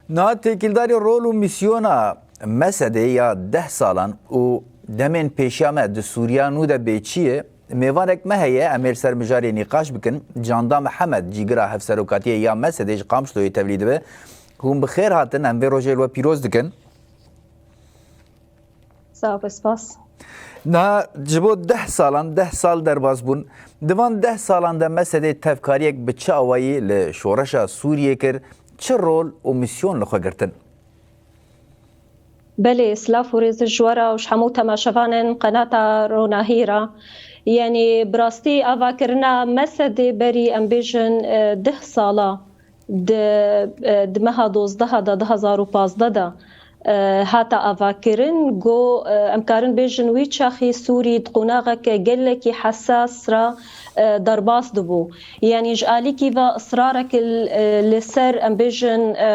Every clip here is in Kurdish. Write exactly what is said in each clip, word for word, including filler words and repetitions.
Niha têkildarî rol û mîsyona Mesedê ya deh salan û demên pêşiya me di Sûriya nû de bê çi ye? Mêvanek me heye, em ê li ser mijarê nîqaş bikin. Canda Mihemed, cîgira hevserokatiyê ya Mesedê ji Qamişloyê tevlî dibe. Hûn bi xêr hatin, em vê rojê li we pîroz dikin. Sax be, spas. Niha ji bo deh salan, deh sal derbas bûn. Di van deh salan de Mesedê tevkariyek bi çi awayî li şoreşa Sûriyê kir? Çi rol û misyon li xwe girtin? Belê, silav û rêz ji we re û ji hemû temaşevanên qenata Ronahî re. Yanî bi rastî avakirina Mesedê berî em bêjin, e, deh sala di, e, di meha dozdeha de, du hezar û pazdeh de, e, hate avakirin, ku, e, em karin bêjin wî çaxî Sûrî di qonaxeke gelekî hesas re, e, derbas dibû. Yanî ji alîkî ve israrek li, e, li ser, em bêjin, e,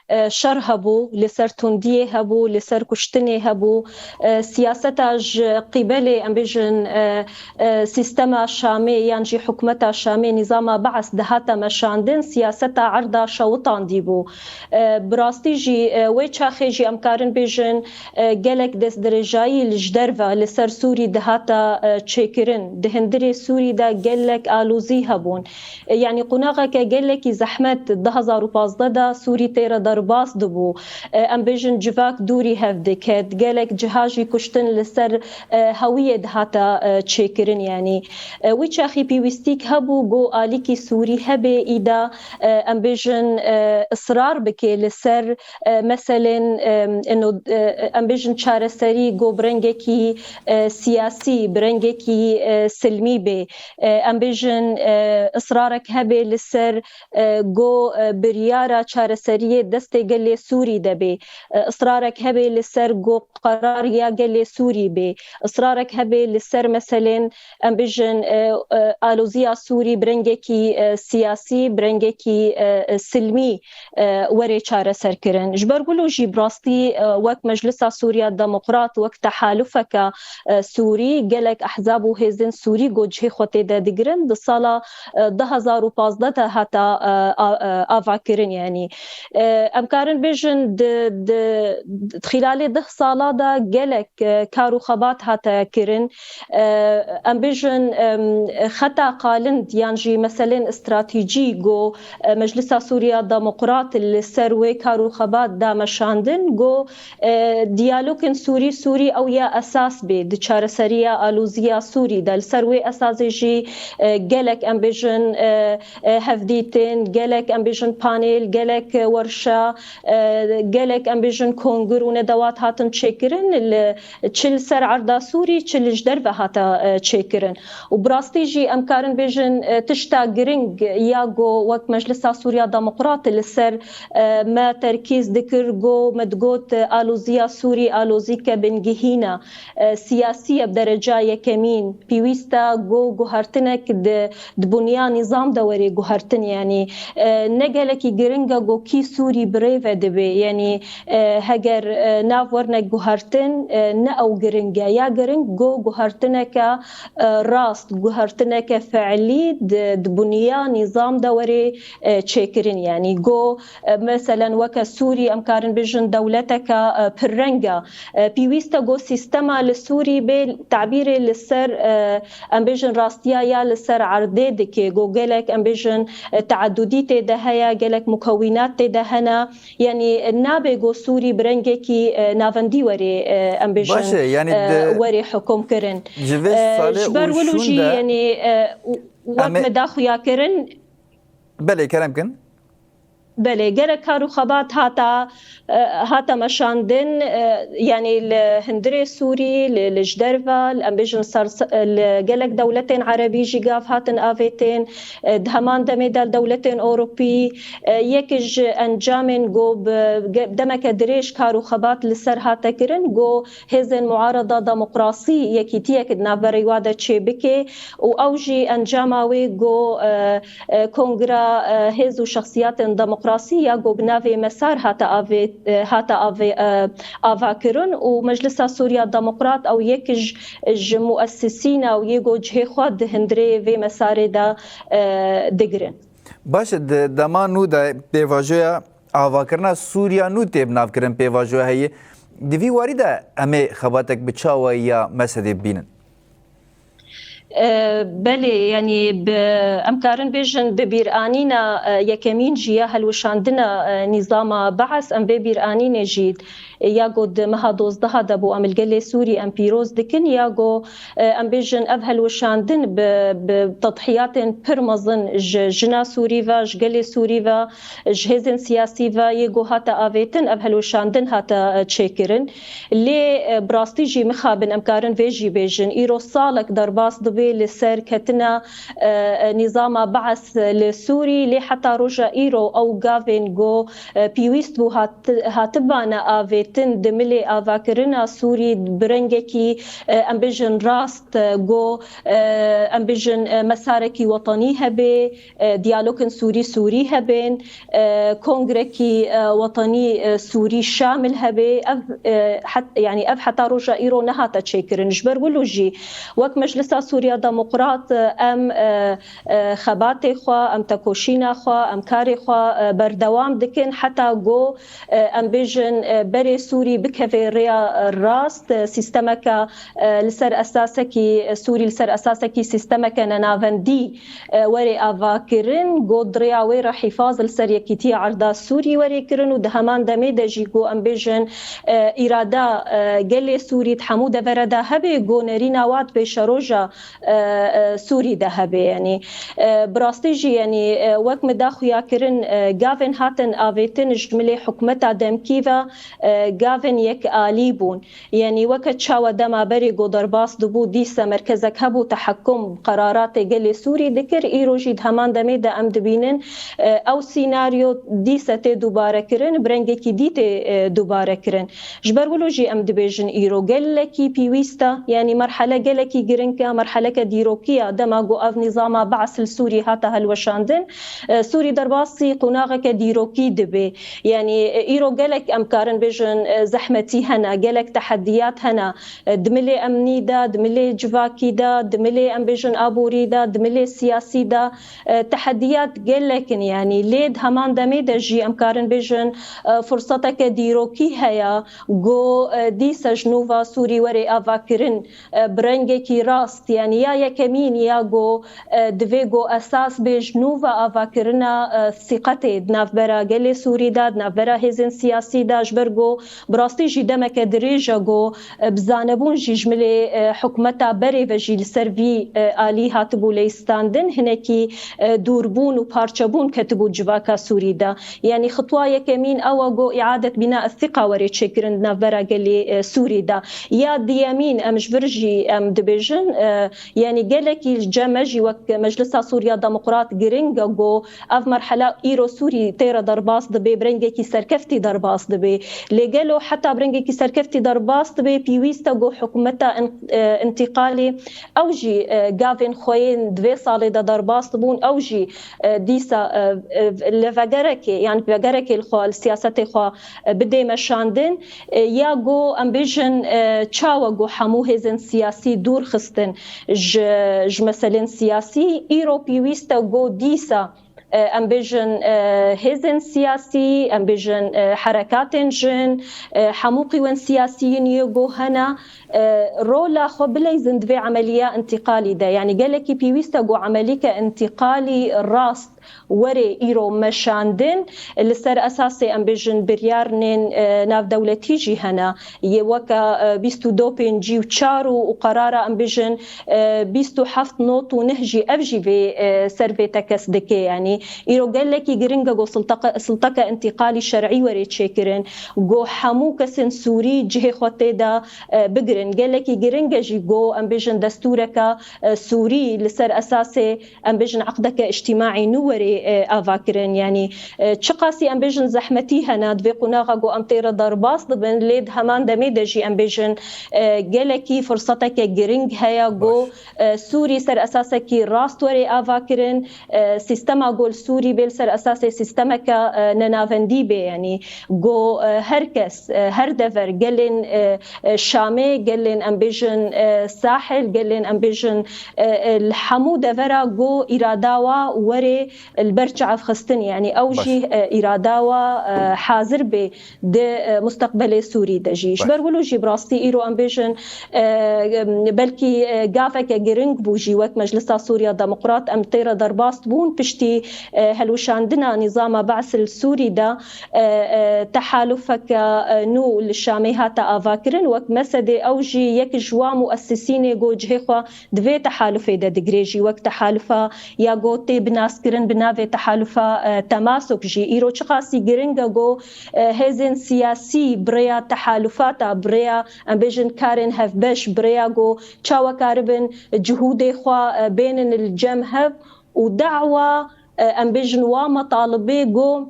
e, şer hebû, li ser tundiyê hebû, li ser kuştinê hebû. E, siyaseta ji qîbelê, em bêjin, e, e, sîstema Şamê yan jî hikûmeta Şamê, nîzama Be'es dihate meşandin, siyaseta erda şewitandî bû. E, bi rastî jî, e, wê çaxê jî em karin bêjin, e, gelek destdirêjayî li ji derve li ser Sûrî dihate, e, çêkirin. Di hundirê Sûrî de gelek alozî hebûn. E, yanî qonaxeke gelekî zehmet di du hezar û pazdeh de Sûrî tê re derbas dibû. E, em bêjin civak dûrî hev diket, gelek ciha jî kuştin li ser, e, hewiyê dihate, e, çêkirin. Yanî, e, wî çaxî pêwîstîk hebû ku alîkî Sûrî hebe, îda, e, em bêjin, e, israr bike li ser, e, meselên, e, ino, e, em bêjin çareserî ku bi rengekî, e, siyasî, bi rengekî, e, silmî bê. E, em bêjin, e, israrek hebe li ser, e, ku, e, biryara çareseriyê destê gelê Sûrî de bê. E, israrek hebe li ser ku qerar ya gelê Sûrî bê. Israrek hebe li ser meselên, em bêjin, e, e, aloziya Sûrî bi rengekî, e, siyasî, bi rengekî, e, e, silmî, e, were çareserkirin. Ji ber wilo jî bi rastî, e, wek Meclisa Sûriya Demokrat, wek tehalufeke, e, Sûrî, gelek ehzab û hêzên Sûrî ku cihê xwe tê de digirin, di sala, e, du hezar û pazdeh de hate, e, a-, e, avakirin. Yanî, e, em karin bêjin di, di, di xîlalê deh sala de gelek, e, kar û xebat hate kirin. E, em bêjin, em, xeta qalind yan jî meselên stratejî ku, e, Meclisa Sûriya Demokrat li ser wê kar û xebat da meşandin, ku, e, diyalogên Sûrî, Sûrî ew ya esas bê di çareseriya aloziya Sûrî de. Li ser wê esasê jî, e, gelek em bêjin, e, e, hevdîtin, gelek em bêjin panel, gelek, e, werşa, e, gelek em bêjin kongir û nedewat hatin çêkirin. Li çi li ser erda Sûrî, çi li ji derve hate, e, çêkirin. Û bi rastî jî em karin bêjin, e, tişta giring ya ku wek Meclisa Sûriya Demokrat li ser, e, me terkîz dikir, ku me digot, e, aloziya Sûrî alozîke bingehîn e, e, siyasî ye bi dereca yekemîn. Pêwîst e ku guhertinek di, di bunya nîzam de were guhertin. Yanî, e, ne gelekî giring e ku kî Sûrî bi rê ve dibe. Yanî, e, heger, e, nav werine guhertin, e, ne ew giring e. Ya giring ku guhertineke, e, rast, guhertineke fe'lî di, di bunya nîzam de were, e, çêkirin. Yanî, ku, e, meselen weke Sûrî, em karin bêjin dewleteke, e, pirreng e. E, pêwîst e ku sîstema li Sûrî bê tabîrê li ser, e, em bêjin rastiya ya li ser erdê dike, ku gelek, em bêjin, e, teadudî tê de heye, gelek mukewînat tê de hene. Yanî, e, nabe ku Sûrî bi rengekî, e, navendî were, e, em bêjin, Baş e, yanî e, di were hukum kirin. Ji vê E, salê ji ber û wilo şûn jî, de yanî, e, û, û wek em ê me da xuya kirin. Belê, kerem kin. Belê, gelek kar û xebat hata, e, hate meşandin, e, yanî li hundirê Sûrî, li, li ji derve, li, em bêjin ser, li gelek dewletên erebî jî gav hatin avêtin, e, di heman demê de li dewletên Ewropî, e, yek ji encamên ku bi ge-, demeke dirêj kar û xebat li ser hate kirin, ku hêzên muarada demokrasî yekîtiyek di navberê wa de çêbike û ew jî encama wê ku, e, e, Kongra, e, Hêz û Şexsiyatên Demokrasî ya ku bi navê MESAR hate avê-, e, hate avê-, e, avakirin û Meclisa Sûriya Demokrat ew yek ji, ji muesisîna û yê ku cihê xwe di hundirê vê MESARê de, e, digirin. Baş e, di dema nû de pêvajoya avakirina Sûriya nû tê binavkirin pêvajoya heye. Di vî warî de em ê xebatek bi çawayî ya Mesedê bibînin? E, belê, yanî bi, em karin bêjin bi bîranîna, e, yekemîn jî ya helweşandina, e, nîzama Be'es, em vê bîranînê jî ya ku di meha dozdeha de bû, em li gelê Sûrî em pîroz dikin, ya ku, e, em bêjin ev helweşandin bi, bi tedhiyatên pir mezin ji jina Sûrî ve, ji gelê Sûrî ve, ji hêzên siyasî ve yê ku hate avêtin, ev helweşandin hate, e, çêkirin. Lê, e, bi rastî jî mixabin em karin vê jî bêjin, îro salek derbas dibe li ser ketina, e, e, nîzama Be'es li Sûrî, lê heta roja îro ew gavên ku, e, pîwîst bû hat-, hatibane avêtin di milê avakirina Sûrî bi rengekî, e, em bêjin rast, e, ku, e, em bêjin, e, mesarekî wetenî hebe, e, diyalogên Sûrî-Sûrî hebin, e, kongrekî, e, wetenî, e, Sûrî şamil hebe. Ev, e, het-, yanî ev heta roja îro nehate çêkirin. Ji ber wilo jî wek Meclisa Sûriya Demokrat, e, em, e, e, xebatê xwe, em tekoşîna xwe, em karê xwe, e, berdewam dikin heta ku, e, em bêjin, e, berê Sûrî bikeve rêya, e, rast, e, sîstemeke, e, li ser esasekî, e, Sûrî li ser esasekî sîstemeke nenavendî, e, were avakirin, ku di rêya wê re hîfaz li ser yekîtiya erda Sûrî were kirin û di heman demê de jî ku em bêjin, e, îrada, e, gelê Sûrî di hemû devere de hebe, ku nerîna wan di pêşeroja, e, e, Sûrî de hebe. Yanî, e, bi rastî jî, yanî, e, wek min da xuya kirin, e, gavên hatin avêtin ji milê hikûmeta demkî ve, e, gavên yekalî bûn. Yanî weke çawa dema berê ku derbas dibû, dîse merkezek hebû, tehekum qeraratê gelê Sûrî dikir, îro jî di heman demê de em dibînin, e, ew sînaryo dîse tê dubare kirin, bi rengekî dî tê, e, dubare kirin. Ji ber wilo jî em dibêjin îro gelekî pîwîst e, yanî merhele gelekî giring e, merheleke dîrokî ye, dema ku ev nîzama Be'es li Sûrî hate helweşandin, e, Sûrî derbasî qonaxeke dîrokî dibe. Yanî, e, îro gelek em karin bêjin, e, zehmetî hene, gelek tehediyat hene. E, di milê emnî de, di milê civakî de, di milê em bêjin aborî de, di milê siyasî de, e, tehediyat gelek in. Yanî, lê di heman demê de jî em karin bêjin, e, firseteke dîrokî heye, ku, e, dîse ji nû ve Sûrî were avakirin, e, bi rengekî rast, yanî ya yekemîn ya ku, e, divê ku esas bê ji nû ve avakirina, e, sîqetê di navbera gelê Sûrî de, di navbera hêzên siyasî de, ji ber ku bi rastî jî demeke dirêj e ku, e, bi zanebûn jî ji milê, e, hikûmeta berê ve jî li ser vî, e, alî hatibû leyîstandin, hinekî, e, dûrbûn û parçebûn ketibû civaka Sûrî de. Yanî xitwa yekemîn ew e ku îadet bîna siqa were çêkirin di navbera gelê, e, Sûrî de. Ya diyemîn em ji vir jî em dibêjin, e, yanî gelekî li cem me jî wek Meclisa Sûriya Demokrat giring e ku ev merhela îro Sûrî tê re derbas dibe, bi rengekî serkeftî derbas dibe. Lê gelo heta bi rengekî serkeftî derbas dibe, pîwîst e ku hikûmeta in-, e, întîqalê ew jî, e, gavên xwe yên di vê salê de derbas dibûn, ew jî, e, dîsa, e, e, li vegerekê, yanî vegerekê li xwe, li siyasetê xwe, e, bidê meşandin, e, ya ku em bêjin, e, çawa ku hemû hêzên siyasî dûr xistin ji, ji meselên siyasî, îro pîwîst e ku dîsa, e, em bêjin, e, hêzên siyasî, em bêjin, e, herekatên jin, e, hemû qîwen siyasiyên yê ku hene, e, rola xwe bileyzin di vê emeliya întîqalî de. Yanî gelekî pîwîst e ku emelîke întîqalî rast were îro meşandin, li ser esasê em bêjin biryarnên, e, navdewletî jî hene. Yê weke, e, bîst û du pêncî û çar û, û qerara em bêjin, e, bîst û heft not û neh jî, ev jî vê, e, ser vê tekez dike. Yanî îro gelekî giring e ku silteke, silteke întîqalî şer'î were çêkirin, ku hemû kesên Sûrî cihê xwe tê de, e, bigirin. Gelekî giring e jî ku em bêjin destûreke, e, Sûrî li ser esasê em bêjin eqdeke îctîmaî nû were, e, avakirin. Yanî, e, çiqasî em bêjin zehmetî hene, di vê qonaxa ku em tê re derbas dibin, lê di heman demê de jî em bêjin, e, gelekî firseteke giring heye ku, Baş. e, Sûrî ser esasekî rast were avakirin, e, sîstema ku li Sûrî bê li ser esasê sîstemeke, e, nenavendî bê, yanî ku, e, her kes, e, her dever gelên, e, e, Şamê, gelên em bêjin, e, Sahil, gelên em bêjin, e, e, li hemû devera ku îrada wa were, li ber çav xistin, yanî ew jî îrada wa hazir bê di musteqbelê Sûrî de jî. Ji ber wilo jî bi rastî îro em bêjin belkî gaveke giring bû jî wek Meclisa Sûriya Demokrat em tê re derbas bûn piştî helwişandina nîzama Be'sê li Sûrî de tehalufeke nû li Şamê hate avakirin. Wek Mesedê ew jî yek ji wa muesisînê got cihê xwe di vê tehalufê de digirê jî wek tehalufa ya got tê binaskirin bi navê tehalufa Temasok jî. Îro çiqasî giring e got hêzên siyasî bi rêya tehalufata, bi rêya em bêjin karên hevbeş, bi rêya got çawa karibin cihûdê xwe bênin li cem hev û dawa em bêjin wa metalibê got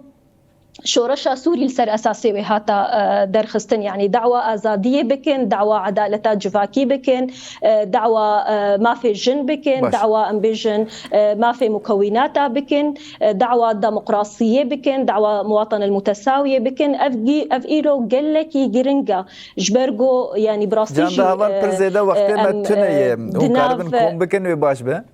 şoreşa Sûrî li ser esasê wê hata derxistin, yanî dawa azadiyê bikin, dawa edaleta civakî bikin, dawa mafê jin bikin, dawa em bêjin mafê mukewînata bikin, dawa demokrasiyê bikin, dawa muwatin el mutesawiyê bikin. Ev gî-, ev îro gelekî giring e. Ji ber ku, yanî bi rastî jî, Can, heval pir zêde wextê me tune ye. Hûn karibin kom bikin wê baş be?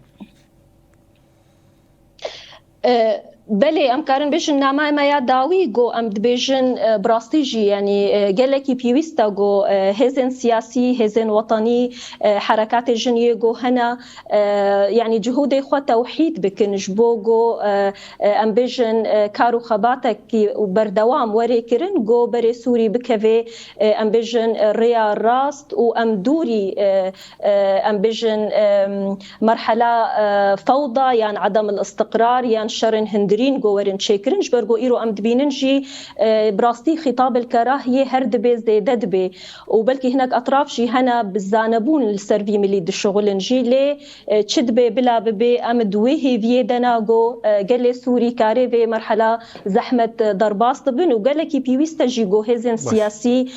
Belê, em karin bêjin namaya me ya dawî ku em dibêjin, bi rastî jî, yanî, gelekî pêwîst e ku hêzên siyasî, hêzên wetanî, herekatê jin yê ku hene, yanî cihûdê xwe tewhîd bikin ji bo ku, em bêjin, kar û xebatekî û berdewam were kirin ku berê Sûrî bikeve, em bêjin, rêya rast û em dûrî, em bêjin, merhela fewda yan edem el istiqrar yan şerên hindirîn ku werin çêkirin, ji ber ku îro em dibînin jî bi rastî xîtab el kerah yê her dibe zêde dibe û belkî hinek etraf jî hene bi zanebûn li ser vî milî dişuxulin jî. Lê çi dibe bila bibe, em di wê hêviyê de ne ku gelê Sûrî karê vê merhela zehmet derbas dibin û gelekî pêwîst e jî ku hêzên siyasî,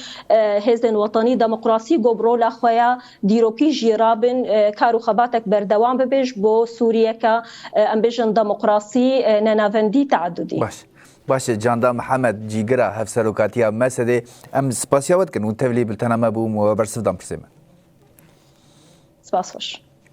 hêzên wetanî, demokrasî ku bi rola xwe ya dîrokî jî rabin, e, kar û xebatek berdewam bibe ji bo Sûriyeke, e, em bêjin demokrasî, e, nenavendî, teadudî. Baş. Baş e, Canda Mihemed, cîgira Hevserokatiya Mesedê, em spasiya we dikin û tevlî biltena me bû û we bersiv dan pirsê me. Spas xweş.